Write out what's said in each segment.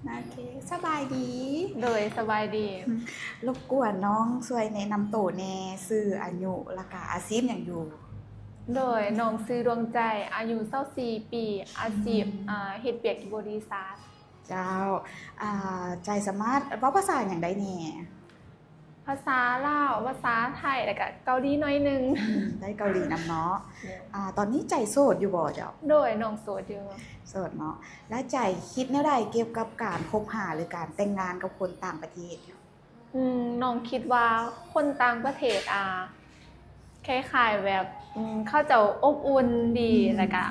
ໂອເຄ ສະບາຍດີ. ໂດຍ ສະບາຍດີ. ລົບກວນນ້ອງຊ່ວຍແນະນຳໂຕແດ່ ຊື່ ອາຍຸ ແລ້ວກະອາຊີບຫຍັງຢູ່? ໂດຍ ນ້ອງຊື່ ດວງໃຈ ອາຍຸ ຊາວສີ່ປີ ອາຊີບ ອືມ ເຮັດວຽກຢູ່ບໍລິສັດ. ເຈົ້າ ອາ ໃຈສາມາດເວົ້າພາສາຫຍັງໄດ້ແດ່? ພາສາລາວ ພາສາໄທ ແລ້ວກະເກົາຫຼີໜ້ອຍໜຶ່ງ. ອືມ ໄດ້ເກົາຫຼີນຳເນາະ. ໂດຍ ອາ ຕອນນີ້ໃຈໂສດຢູ່ບໍ່ເຈົ້າ? ໂດຍ ນ້ອງໂສດຢູ່. ໂສດເນາະ. ແລ້ວໃຈຄິດແນວໃດກ່ຽວກັບການຄົບຫາ ຫຼື ການແຕ່ງງານກັບຄົນຕ່າງປະເທດ? ອືມ ນ້ອງຄິດວ່າຄົນຕ່າງປະເທດ ອາ ຄ້າຍໆແບບ ອືມ ເຂົາເຈົ້າອົບອຸ່ນດີ ອືມ ແລ້ວກະ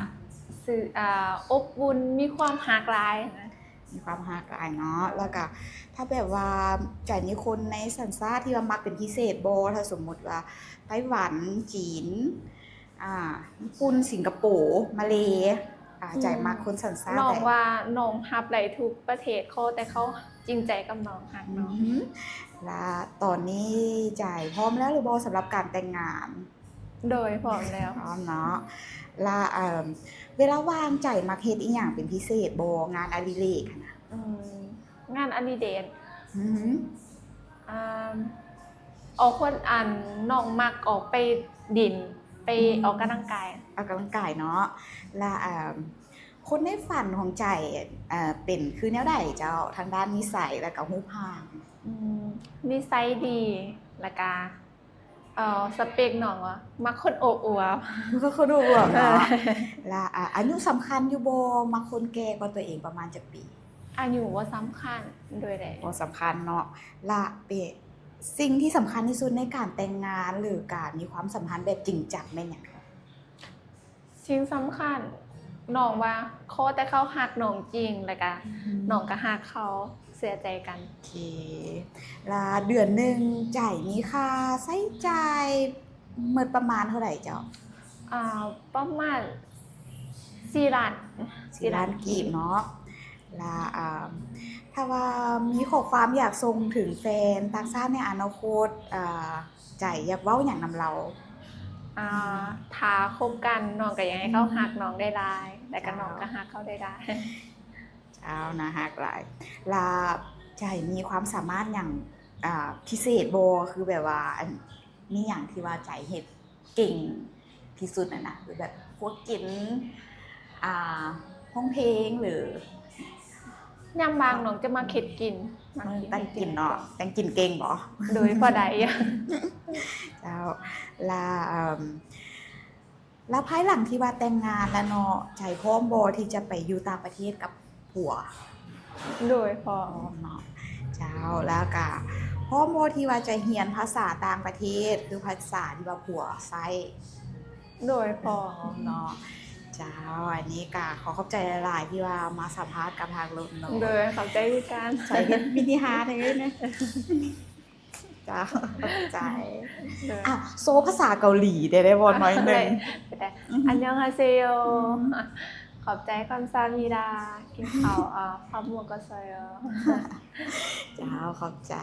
ອາ ອົບອຸ່ນ ມີຄວາມຮັກຫຼາຍນະ. ມີຄວາມຮັກຫຼາຍເນາະ. ແລ້ວກະຖ້າແບບວ່າໃຈມີຄົນໃນສັນຊາດທີ່ວ່າມັກເປັນພິເສດບໍ່? ຖ້າສົມມຸດວ່າໄຕ້ຫວັນ, ຈີນ, ອ່າ ຍີ່ປຸ່ນ, ສິງກະໂປ, ມາເລ, ອ່າ ໃຈມັກຄົນສັນຊາດໃດ? ນ້ອງວ່ານ້ອງຮັບໄດ້ທຸກປະເທດ ຂໍແຕ່ເຂົາຈິງໃຈກັບນ້ອງ ຮັກນ້ອງ. ອືມ ລະຕອນນີ້ໃຈພ້ອມແລ້ວຫຼືບໍ່ສຳລັບການແຕ່ງງານ? ໂດຍ ພ້ອມແລ້ວ. ພ້ອມເນາະ. ລະ ເອີ່ມ ເວລາວ່າງໃຈມັກເຮັດອີ່ຫຍັງເປັນພິເສດບໍ່? ງານອະດິເລກຫັ້ນນະ. ອືມ ງານອະດິເລກ ອືຮຶ ອາ ອອກຄົນ ອັນ ນ້ອງມັກອອກໄປຫຼິ້ນ ໄປ ອືມ ອອກກຳລັງກາຍ. ອອກກຳລັງກາຍເນາະ. ລະ ເອີ່ມ ຄົນໃນຝັນຂອງໃຈ ເອີ່ ເປັນຄືແນວໃດເຈົ້າ? ທາງດ້ານນິໄສ ລະກະຮູບຮ່າງ. ອືມ ນິໄສດີ ລະກະ ເອີ ສະເປັກນ້ອງວ່າ ມັກຄົນອົບອວບ. ມັກຄົນອົບອວບເນາະ. ລະ ອາ ອາຍຸສຳຄັນຢູ່ບໍ່? ມັກຄົນແກ່ກວ່າຕົວເອງປະມານຈັກປີ? ອາຍຸບໍ່ສຳຄັນ. ໂດຍ ບໍ່ສຳຄັນເນາະ. ລະເປັນສິ່ງທີ່ສຳຄັນທີ່ສຸດໃນການແຕ່ງງານ ຫຼື ການມີຄວາມສຳພັນແບບຈິງຈັງແມ່ນຫຍັງ? ສິ່ງສຳຄັນ ນ້ອງວ່າ ຂໍແຕ່ເຂົາຮັກນ້ອງຈິງ ແລ້ວກະ ອືມ ນ້ອງກະຮັກເຂົາ ເຊື່ອໃຈກັນ. ໂອເຄ ລະເດືອນໜຶ່ງໃຈມີຄ່າໃຊ້ຈ່າຍໝົດປະມານເທົ່າໃດເຈົ້າ? ອາ ປະມານສີ່ລ້ານ. ສີ່ລ້ານກີບເນາະ. ລະ ອາ ຖ້າວ່າມີຂໍ້ຄວາມຢາກສົ່ງເຖິງແຟນຕ່າງຊາດໃນອະນາຄົດ ອາ ໃຈຢາກເວົ້າຫຍັງນຳລາວ? ອາ ຖ້າຄົບກັນ ນ້ອງກະຢາກໃຫ້ເຂົາ ອືມ ຮັກນ້ອງຫຼາຍໆ ແລ້ວກະ ເຈົ້າ ນ້ອງກະຮັກເຂົາຫຼາຍໆ. ເຈົ້າ ໜ້າຮັກຫຼາຍ. ລະໃຈມີຄວາມສາມາດຫຍັງ ອາ ພິເສດບໍ່? ຄືແບບວ່າ ອັນ ມີຫຍັງທີ່ວ່າໃຈເຮັດເກັ່ງທີ່ສຸດຫັ້ນນະ? ຄືແບບພວກກິນ ອາ ຮ້ອງເພງ ຫຼື ຍາມວ່າງນ້ອງຈະມັກເຮັດກິນ. ມັກກິນ ແຕ່ງກິນເນາະ. ແຕ່ງກິນເກັ່ງບໍ່? ໂດຍ ພໍໄດ້. ເຈົ້າ ລະ ເອີ່ມ ລະພາຍຫຼັງທີ່ວ່າແຕ່ງງານລະເນາະ ໃຈພ້ອມບໍ່ທີ່ຈະໄປຢູ່ຕ່າງປະເທດກັບຜົວ? ໂດຍ ພ້ອມ. ພ້ອມເນາະ. ເຈົ້າ ລະກະພ້ອມບໍ່ທີ່ວ່າຈະຮຽນພາສາຕ່າງປະເທດ ຄືພາສາທີ່ວ່າຜົວໃຊ້? ໂດຍ ພ້ອມ. ພ້ອມເນາະ. ເຈົ້າ ອັນນີ້ກະຂໍຂອບໃຈຫຼາຍໆ ທີ່ວ່າມາສຳພາດກັບທາງລົດເນາະ. ໂດຍ ຂອບໃຈຄືກັນ. ໃສ່ເຮັດມິນິຮາດໃຫ້ເລີຍນະ. ເຈົ້າ ຂອບໃຈ. ໂດຍ. ອ່ະ ໂຊພາສາເກົາຫຼີໄດ້ ໄດ້ບໍ່? ໜ້ອຍໜຶ່ງ. ໄດ້. ອືຮຶ. 안녕하세요. ອືມ. ຂອບໃຈ 감사합니다. ກິນເຂົ້າ ອາ 밥 먹었어요. ເຈົ້າ ຂອບໃຈ.